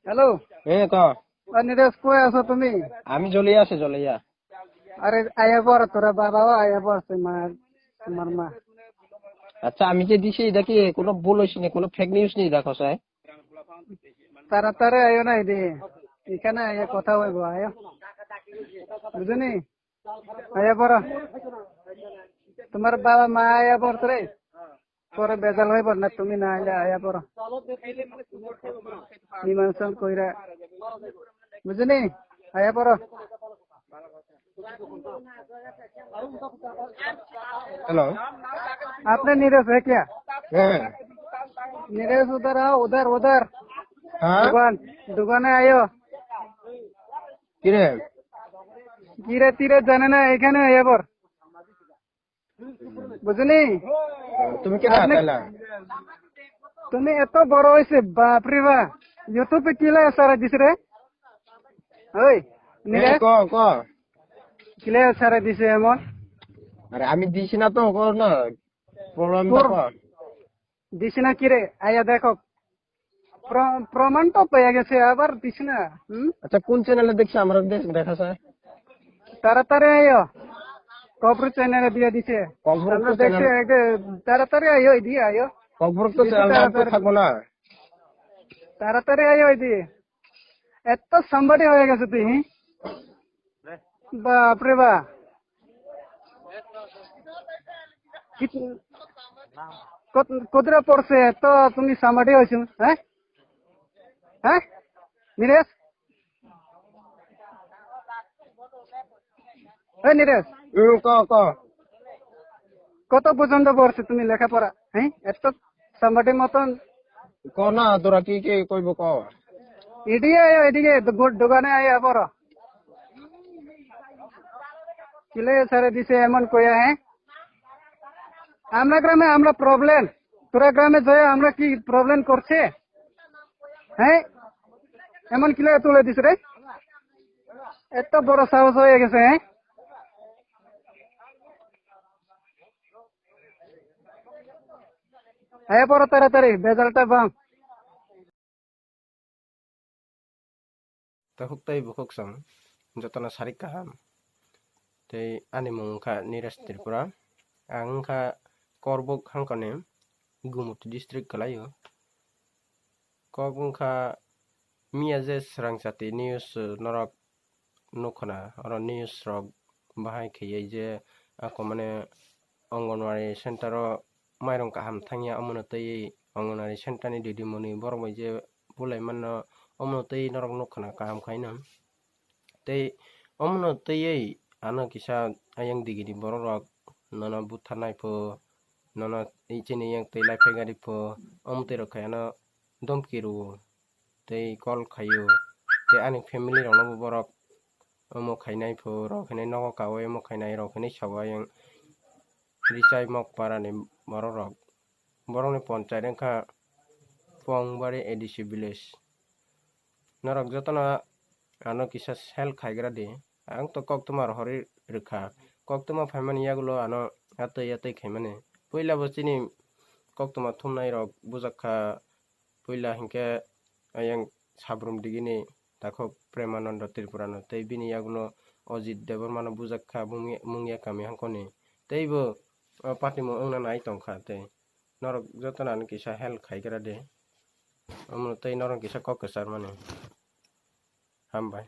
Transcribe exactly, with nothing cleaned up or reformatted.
Hello. এ ক। আরে, নিরেশ, কই আছো তুমি? আমি জ্বলিয়া আছি, জ্বলিয়া। আরে, আয়া পড়, তোরা বাবাও আয়া পড়ছে, মা, তোমার মা। আচ্ছা, আমি যে দিছি, এটা কি কোনো ভুল হইছে নি, কোনো ফেক নিউজ নি দেখো, স্যার? তাড়াতাড়ি আয়ো না, এদি। এখানে আয়া কথা হইব, আয়ো। বুঝুনি? আয়া পড়ো। তোমার বাবা মা আয়া পড়ছে রে। পরে বেজাল হয়ে পড় না, তুমি না আইলে আয়া পড়ো। মীমাংসন কইরা। বুঝুনি? আয়া পড়ো। हेलो। आपने नीरज है क्या? হ্যাঁ। नीरज उधर आओ, उधर, उधर। হ্যাঁ। दुकान, दुकाने आयो। কিরে? কিরে তিরে জানে না, এখানে আয়া পড়। বুঝলি? তুমি কে আপনি, তাহলে? তুমি এত বড় হইছে, বাপ রে বাপ। YouTube-এ কিলা সারা দিছে রে? ওই, এ, নিলে? ক, ক। কিলা সারা দিছে এমন? আরে, আমি দিছি না তো, ক না। প্রমাণ তোর দেখো। দিছি না কি রে? আয়া দেখো। প্র-, প্রমাণ তো পেয়ে গেছে, আবার দিস না। হুম? আচ্ছা, কোন চ্যানেলে দেখছে? আমরা দেখ-, দেখা যায়। তাড়াতাড়ি আয়ো। কবর চ্যানেলে দিয়ে দিছে। কবর আমরা তো দেখছি, চ্যানেল। এই যে, তাড়াতাড়ি আয়ো, এদিকে আয়ো। কবর তো দিছে চ্যানেল, লাইভ তো তাড়াতাড়ি। থাকবো না। তাড়াতাড়ি আয়ো, এদিকে। এত সাংবাদিক হয়ে গেছে তুই, হুম? বাপ রে বাপ। কি-, কত-, কতটা পড়ছে? তো তুমি সামাটি হয়েছো, হ্যাঁ? হ্যাঁ? নিরেশ? এই নিরেশ? হুম, ক, ক। কত পর্যন্ত পড়ছে তুমি লেখাপড়া? হ্যাঁ? এত সামাটির মতন। ক না, তোরা কি কি কইব ক। এদিকে আয়, এদিকে দো-, দোকানে আয়, আবার। কিলে ছেড়ে দিছে এমন কইয়া, হ্যাঁ? আমরা গ্রামে আমরা প্রবলেম, তোরা গ্রামে যে আমরা কি প্রবলেম করছে, হ্যাঁ? এমন কিলে তুলে দিছে রে? এত বড় সাহস হয়ে গেছে, হ্যাঁ? হ্যাঁ, পড়ো তাড়াতাড়ি, বেজালটা বাম। Takhuk tei bukhuk chwng jotono sarik kaham. Tei ani mung wngkha Niresh Tripura. Ang wngkha Korbuk hangkani Gumut district kwlaio. Kok wngkha miya je swrang chati news, uh, norok nukhuna, oro news rok bahai khaiwi je ako mane Anganwadi center o mairung kaham thangya, omono twiwi Anganwadi center ni didimoni borok bai je bulai mano, omono twiwi norok nukhuna kaham khaino. Tei omono twiwi ano kisa ayang digini borok rok nono butharnai pho, nono chini yang twi lai phai gari pho, omo twi rok khai ano domki rwo. Tei call khaio, tei ani family rokno bo borok omo khainai pho, rok hinwi nogo kaui omo khainai, rok hinwi sao ayang Richai Mokpara ni borok rok. Borok ni ponchai wngkha Pongbari A D C village. Norok jotono ano kisa help khaigra di. Ang to koktwma rohorwi rwkha. Koktwma phaimani yagulo ano atwi atwi khaimani. Puila bo chini koktwma thumnai rok bujak kha. Puila hinkhe ayang Sabrum digini takhuk Premananda Tripurano tei bini yagulo Ajit Debbarmano bujak kha mungya, mungya kami hangkoni. Teibo o party mung wngna nai tongkha tei norok jotono ano kisa help khaigra di. Omo tei norok kisa kok kwcharmani. Hambai.